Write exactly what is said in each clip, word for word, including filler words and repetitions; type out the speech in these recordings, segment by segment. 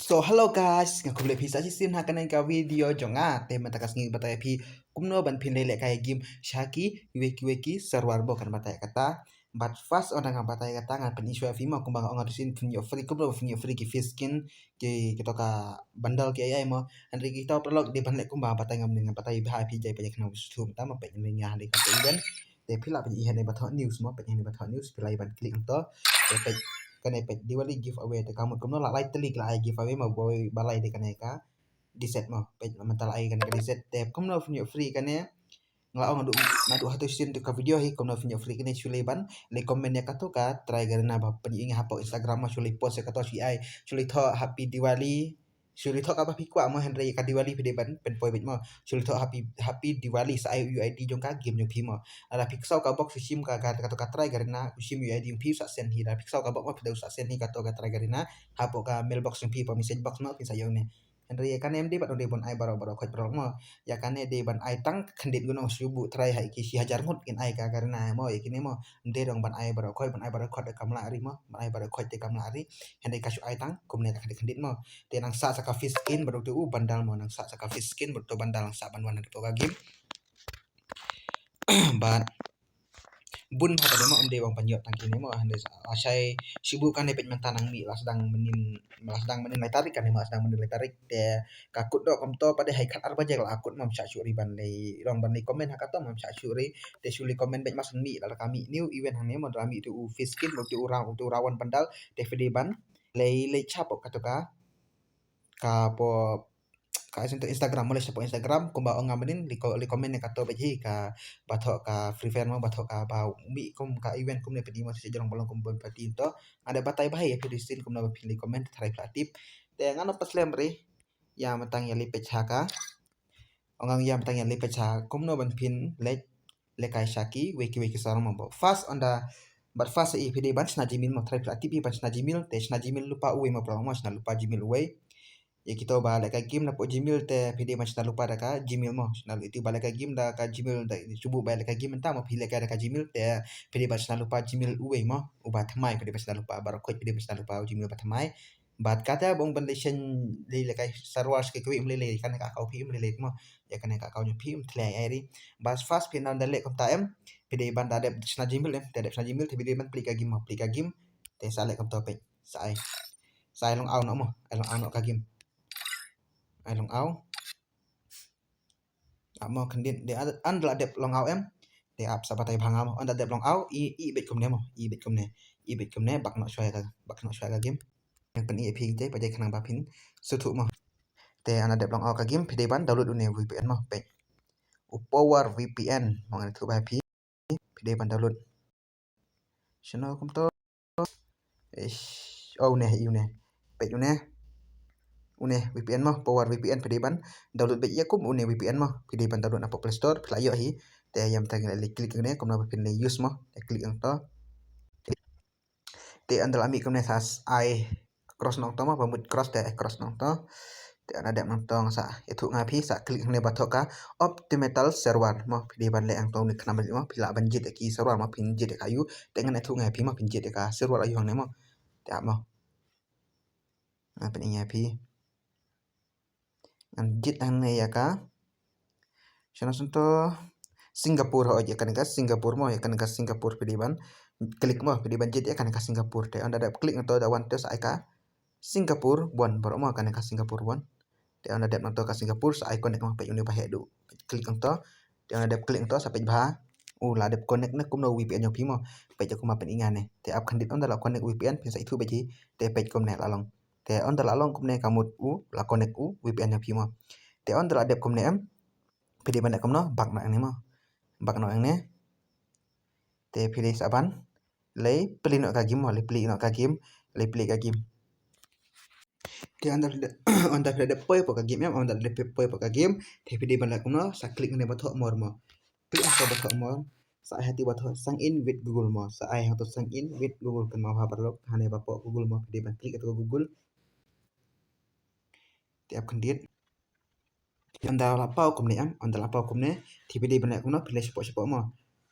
So hello guys, nga khublei phi sa shisien ha kane ka video jong nga. Te mynta ka sngi batai phi kumno ban phin leh lehkai game Shaki Weki Weki server mo, kan batai kata. But first ynda nga batai kata, ngan pyni shuwa phi mo kumba nga ong ha tu sien phin ïoh free, kumno phin ïoh free ki fish skin, ki, kito ka bundle ki ai ai mo. Hynrei kito paralok dei ban leh kumba batai nga mynne, ngan batai bha phi jai pa jai khnang ba sngewthuh mynta mo. Peit mynne nga ha kane ka event. Te phi lah peit hangne ba thoh news mo, peit hangne ba thoh news, phi lah ban click hangto. Te peit kane peit Diwali giveaway, te ka mut kumno la lai tylli ki la ai giveaway mo, ba lai dei kane ka deset mo. Peit mynta la ai kane ka deset, te kumno phin ïoh free kane. Nga la ong naduh, naduh ha tu sien tu ka video hi kumno phin ïoh free kane. Shu leit ban leit comment ïa kato ka Try Garena ba pynïoh ïa nga hapoh Instagram mo. Shu leit post ïa kato, shu ai, shu leit thoh Happy Diwali. Shu leit thoh kaba phi kwah mo, hynrei ka Diwali phi dei ban pynpoi beit mo. Shu leit thoh Happy, Happy Diwali, sa ai U I D jong ka game jong phi mo. Lada phi ksaw ka box, u shim ka, ka, kato ka Try Garena, u shim U I D jong phi, u sa send hi. Lada phi ksaw ka box mo, phi dei u sa send hi kato ka Try Garena hapoh ka mailbox jong phi, hapoh message box mo, phin sa ïoh ne. Hynrei ïa kane ym dei ban, ym dei ban ai baroh baroh khoit baroh mo. Ïa kane dei ban ai tang khyndiat, ngan ong shu buh try ha ki shi hajar ngut kin ai ka Garena mo, ïa kine mo. Ym dei ruh ban ai baroh khoit, ban ai baroh khoit te kam lah ri mo, ban ai baroh khoit te kam lah ri. Hynrei ka shu ai tang kumne tang khyndiat khyndiat mo. Te nang sah sa ka fish skin bad uto u bundle mo, nang sah sa ka fish skin bad uto u bundle, nang sah ban wan hapoh ka game. Bad bun bha ka dei mo, ym dei ban pynïoh tang kine mo. Hynrei sa, lashai shu buh kane peit mynta nang mih, la sdang mynnin, la sdang mynnin lai tarik kane mo, la sdang mynnin lai tarik. Te ka kut doh kumto pat, dei ha khatar baje la kut mo, ym shah shuh ri ban leit, long ban leit comment ha kato mo, ym shah shuh ri. Te shu leit comment beit, ma shu mih, lada ka mih new event hangne mo, lada mih uto u fish skin, uto u Ra-, uto u Ravan bundle, te phi dei ban leit, leit shapoh kato ka, ka po, ka Insta-, Instagram mo, leit shapoh Instagram kumba ong nga mynnin, leit ko-, leit comment ïa kato beit hi, kaba thoh ka Free Fire mo, ba thoh kaba mih kum ka event kumne, peit mo, sa jrong ba long kum ban party to. Nga dei batai bha ïa phi tu sien kumno ba phin leit comment, tharai phi la tip. Te ngan ym pat slem ri, ïa mynta ïa leit peit ha ka, ong nga ïa mynta ïa leit peit ha kumno ban phin leh lehkai Shaki Weki Weki server mo. First ynda, but first ïa phi dei ban shna Gmail mo, tharai phi la tip ïa ban shna Gmail, te shna Gmail lypa uwei mo, paralok mo, shna lypa Gmail uwei. Ïa kito ba lehkai game napoh Gmail te phi dei ban shna lypa da ka Gmail mo, shna, ito ba lehkai game da ka Gmail, da shu buh ba lehkai game mynta mo, phi lehkai da ka Gmail, te phi dei ban shna lypa Gmail uwei mo, uba thymmai, phi dei ban shna lypa, baroh khoit phi dei ban shna lypa u Gmail ba thymmai. Bad kata ba ong ban leit shen, leit lehkai server kiwei kiwei, ym lei lei, kane ka account phi ym lei lei mo. Ïa kane ka account jong phi ym thlei ai ri. Bad first phi ynda leh kumta em, phi dei ban da dep shna Gmail em, da dep shna Gmail te phi dei ban plie ka game mo, plie ka game. Te sa leh kumto peit, sa ai. Sa ai long aw noh mo, ai long aw noh ka game. Ai long aw. Ap mo khyndiat, te ynda la dep long aw em, te ap sa batai bha nga mo. Ynda dep long aw, i, i beit kumne mo, i beit kumne. I beit kumne, back noh shuwa ka, back noh shuwa ka game. Ngan pyni ïa phi jai pa jai khnang ba phin sngewthuh mo. Te ynda dep long aw ka game, phi dei ban download une VPN mo, peit. U Power VPN mo, ngan ïathuh bha ïa phi. Phi dei ban download. Shano kumto. Ish, oh, une, i une. Peit une. Une VPN mo, Power VPN, phi dei ban download beit ïa kum une VPN mo. Phi dei ban download napoh Play Store, phi la ïoh hi. Te ïa mynta ngi leit click ïa une, kumno ba phin leit use mo. Te click hangto. Te ynda la mih kumne sa ai cross noh hangto mo, ba mut cross te ai cross noh hangto. Te ynda dep hangto nga sa ïathuh nga ïa phi, sa click hangne ba thoh ka Optimetal Server mo, phi dei ban leh hangto une khnang ba mo, phi lah ban jied ïa ki server mo, phin jied ïa ka aiu. Te ngan ïathuh nga ïa phi mo, phin jied ïa ka server aiu hangne mo. Te ap mo. Ngan pyni ïa phi. Ngan jied hangne ïa ka, shano shano to, Singapore, ho, ïa kane ka Singapore mo, ïa kane ka Singapore phi dei ban click mo, phi dei ban jied ïa kane ka Singapore. Te ynda dep click hangto da wan te sa ai ka Singapore bun baroh mo, kane ka Singapore bun. Te ynda dep hangto ka Singapore sa ai connect mo, peit une ba heh duh. Click hangto. Te ynda dep click hangto sa peit bha. U la dep connect ne kumno VPN jong phi mo. Peit kumba pyni ïa nga ne. Te ap khyndiat ynda la connect VPN phin sa ïathuh beit hi. Te peit kumne la long. Te ynda la long kumne ka mut u la connect u VPN jong phi mo. Te ynda la dep kumne em, phi dei ban leh kumno, back noh hangne mo. Back noh hangne. Te phi dei sa ban leit plie noh ka game mo, leit plie noh ka game, leit plie ka game. Te ynda, ynda phi la dep poi hapoh ka game em, ynda la dep poi hapoh ka game, te phi dei ban leh kumno, sa click hangne ba thoh more mo. Click hangto ba thoh more, sa ai hangto ba thoh sign in with Google mo, sa ai hangto sign in with Google, kynmaw bha paralok, hangne ba poh Google mo, phi dei ban click hangto Google. Te ap khyndiat. Ynda la paw kumne em, ynda la paw kumne, te phi dei ban leh kumno, phi leit shapoh shapoh mo.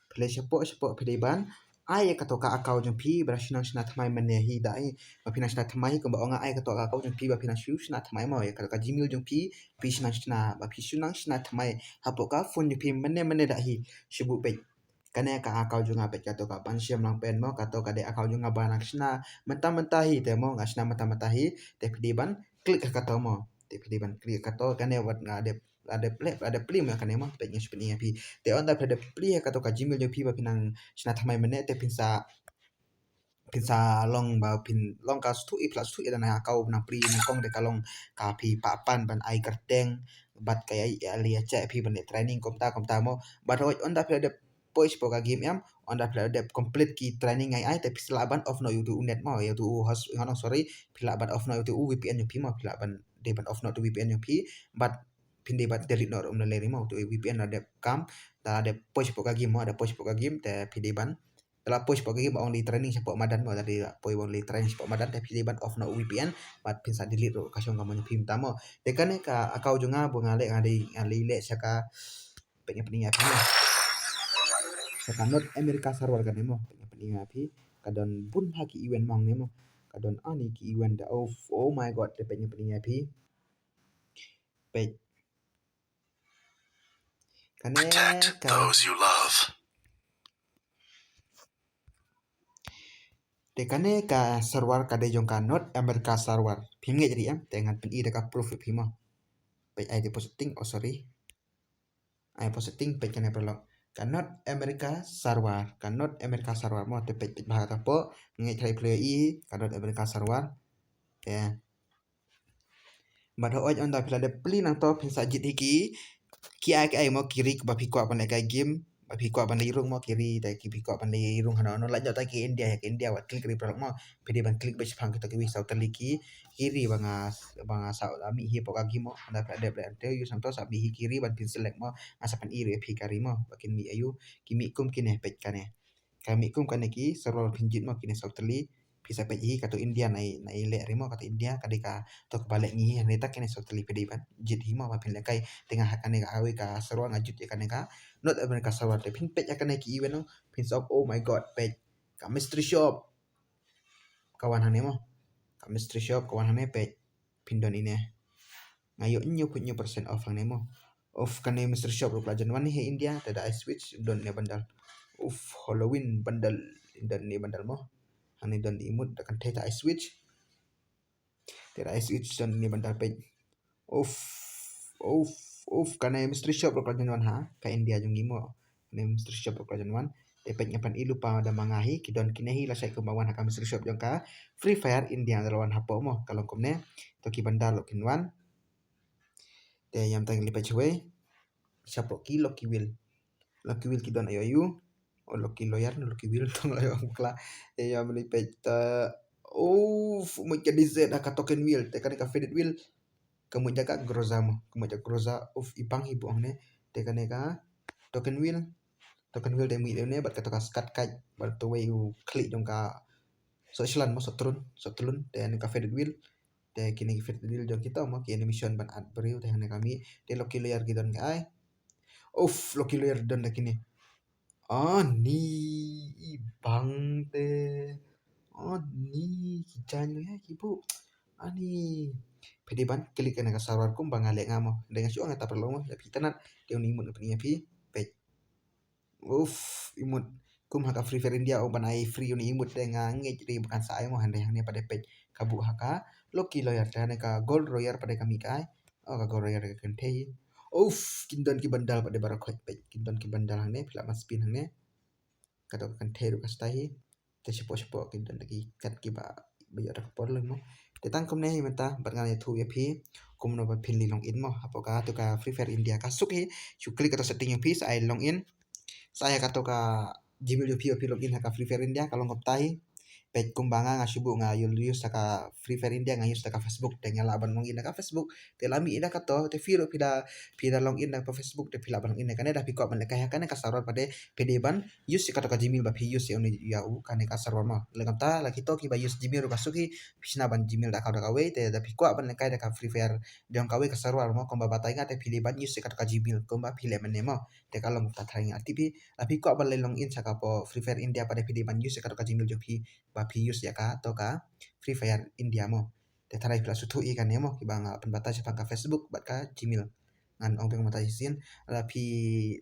Phi leit shapoh shapoh, phi dei ban ai ïa kato ka account jong phi ba shu nang shna thymmai mynne hi da hi, ba phi nang shna thymmai hi, kumba ong nga ai kato ka account jong phi ba phi nang shu shna thymmai mo, ïa kato ka Gmail jong phi, phi shu nang shna, ba phi shu nang shna thymmai hapoh ka phone jong phi mynne mynne da hi. Shu buh peit. Kane ka account jong nga peit, kato ka Ban Shem Lang Pen mo, kato ka dei account jong nga ba nang shna mynta mynta hi te mo, nga shna mynta mynta hi. Te phi dei ban click ha kato mo, te phi dei ban click ha kato. Kane wat nga dep, nga dep leh, nga dep plie mo kane mo, peit nga shu pyni ïa phi. Te ynda phi dep plie ha kato ka Gmail jong phi ba phi nang shna thymmai mynne, te phin sa, phin sa long ba phin long ka shu i plat shu i da na account nang plie nyngkong, te ka long ka phi pan ban ai kyrteng bad ka ïa, ïa leh ïa check phi ban leh training kumta kumta mo. Bad hooid ynda phi dep poi shapoh ka game em, ynda phi la dep complete ki training ngai ai, te phi sa lah ban off noh ïa uto u net mo, ïa uto u host, nga ong sorry, phi lah ban off noh ïa uto u V P N jong phi mo, phi lah ban, dei ban off noh uto u V P N jong phi, bad phin dei ban delete noh ruh ym lei lei mo, uto u V P N la dep kam, te la dep poi shapoh ka game mo, la dep poi shapoh ka game, te phi dei ban, te la poi shapoh ka game ba ong leit training shapoh madan mo, te la dei poi ba ong leit training shapoh madan, te phi dei ban off noh u V P N, bad phin sa delete ruh ka shong ka mon jong phi mynta mo. Te kane ka account jong nga ba nga leh, nga dei, nga leit leh sha ka, peit nga pyni ïa phi mo. Sha ka North America server kane mo, peit nga pyni ïa phi. Ka don bun bha ki event mo hangne mo. Ka don ani ki event da, oh, oh my God, te peit nga pyni ïa phi. Peit. Kane ka, te kane ka server ka dei jong ka North America server. Phim ngeit ri em, te ngan pyni da ka proof ïa phi mo. Peit, ai deposit ting, oh sorry. Ai deposit ting, peit kane paralok. Ka North America server, ka North America server mo, te peit, peit bha kato po, ngeit khlem plie i, ka North America server. Te bad hooid ynda phi la dep plie nangto phin sa jied hi ki, ki ai ki ai mo, ki ri ba phi kwah ban lehkai game, ba phi kwah ban leit rung mo, ki ri, te ki phi kwah ban leit rung hano hano, lait noh ta ki India, ïa ki India wat click ri paralok mo. Phi dei ban click beit shaphang kito kiwei saw tylli ki, ki ri ba nga, ba nga sa mih hi hapoh ka game mo. Ynda phi la dep leh ïa u nangto sa mih hi ki ri ban phin select mo. Nga sa pyni ruh ïa phi ka ri mo ba kin mih aïu. Ki mih kum kine, peit kane. Ka mih kum kane ki server phin jied mo, kine saw tylli. Phi sa peit hi, kato India na i, na i leh ri mo, kato India ka dei kato kaba leh ngi hi. Hangne ta kine saw tylli phi dei ban jied hi mo ba phin lehkai. Te nga ha kane kawei ka server nga jied ïa kane ka North America server, te phin peit ïa kane ki event mo, phin sa ong, oh my God, peit, ka mystery shop ka wan hangne mo. Ka mystery shop ka wan hangne, peit. Phin don ine. Nga ïoh hynñiew point hynñiew percent off hangne mo. Off kane mystery shop ruh ka la jan wan hi ha India, te da ai switch don ne bundle. Uff, Halloween bundle, don ne bundle mo. Hangne don emote, da kynthei, te ai switch. Te da ai switch don ne bundle, peit. Uff, uff, uff, kane mystery shop ruh ka la jan wan ha ka India jong ngi mo. Kane mystery shop ruh ka la jan wan. Te peit nga pyni lypa da ma nga hi, ki don kine hi, lashai kumba wan ha ka mystery shop jong ka Free Fire India, da la wan hapoh mo, ka long kumne. To ki bundle ruh kin wan. Te ïa mynta ngin leit peit shawei. Shapoh ki Lucky Wheel. Lucky Wheel ki don aïu aïu. Oh, Lucky Lawyer ne Lucky Wheel, tang la ïoh bakla. Te ïa mynta leit peit, uh, uff, mut ka D Z ha ka Token Wheel, te kane ka Faded Wheel. Ka mut da ka Groza mo, ka mut da Groza, uff, i bang hi buh hangne. Te kane ka Token Wheel. Token Wheel te mih lane bad kato ka skat kait, bad uto uwei u khlieh jong ka soh shlan mo, soh trun, soh trun, te kane ka Faded Wheel. Te kine ki Faded Wheel jong kito mo, ki animation ban at briew, te hangne ka mih, te Lucky Lawyer ki don ka ai. Uff, Lucky Lawyer don da kine. Ani, i bang te. Ani, ki jaiñ lawyer ki buh. Ani. Phi dei ban click kane ka server kumba nga leh nga mo. Dei nga shu ong ïa ta paralok mo, lada phi itynnad, te une emote nga pyni ïa phi. Peit. Uff, emote. Kum ha ka Free Fire India, ong ban ai free une emote, te nga ngeit ri ba kan sa ai mo, hynrei hangne pat de, peit. Ka buh ha ka Lucky Lawyer, te hangne ka Gold Royale pat de ka mih ka ai. Oh, ka Gold Royale ka kynthei. Uff, kin don ki bundle pat de baroh khoit, peit. Kin don ki bundle hangne, phi lah ban spin hangne. Kato ka kynthei ruh ka style hi. Te shapoh shapoh ki don da ki kat kiba, ba ïoh da ka por lem mo. Te tang kumne hi mynta, bad ngan ïathuh ïa phi kumno ba phin leit login mo hapoh kato ka Free Fire India. Ka suk hi, shu click kato setting jong phi, sa ai login. Sa ai kato ka Gmail jong phi ba phi login ha ka Free Fire India, ka long kumta hi. peit kumba nga, nga shu buh nga use da ka Free Fire India, nga use da ka Facebook, te nga lah ban login da ka Facebook. Te lada mih da kato, te phi ruh phi da, phi da login da ka Facebook, te phi lah ban login da kane. Da phi kwah ban lehkai ha kane ka server pat, te phi dei ban use ïa kato ka Gmail ba phi use ïa une, ïa u kane ka server mo. Lada kumta, la kito kiba use Gmail ruh ka suk hi, phi shna ban Gmail da ka, da kawei. Te da phi kwah ban lehkai da ka Free Fire jong kawei ka server mo, kumba batai nga, te phi dei ban use ïa kato ka Gmail kumba phi leh mynne mo. Te ka long kumta tharai nga tip hi. La phi kwah ban leh login sha ka por Free Fire India pat, te phi dei ban use ïa kato ka Gmail jong phi ba phi use ïa kato ka Free Fire India mo. Te tharai phi la sngewthuh ïa kane mo, kiba nga pynbatai shaphang ka Facebook bad ka Gmail. Ngan ong biang mynta shisien, la phi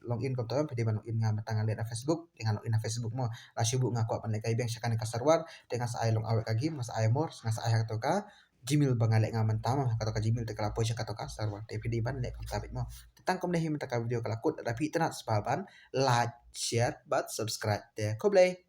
login kumta, phi dei ban login, nga mynta nga leh na Facebook, te nga login na Facebook mo. La shu buh nga kwah ban lehkai biang sha kane ka server, te nga sa ai long awei ka game, nga sa ai more, nga sa ai ha kato ka Gmail ba nga leh nga mynta mo, kato ka Gmail te ka la poi sha kato ka server, te phi dei ban leh kumta beit mo. Te tang kumne hi mynta ka video ka la kut, lada phi itynnad sngewbha ban like, share bad subscribe. Te khublei.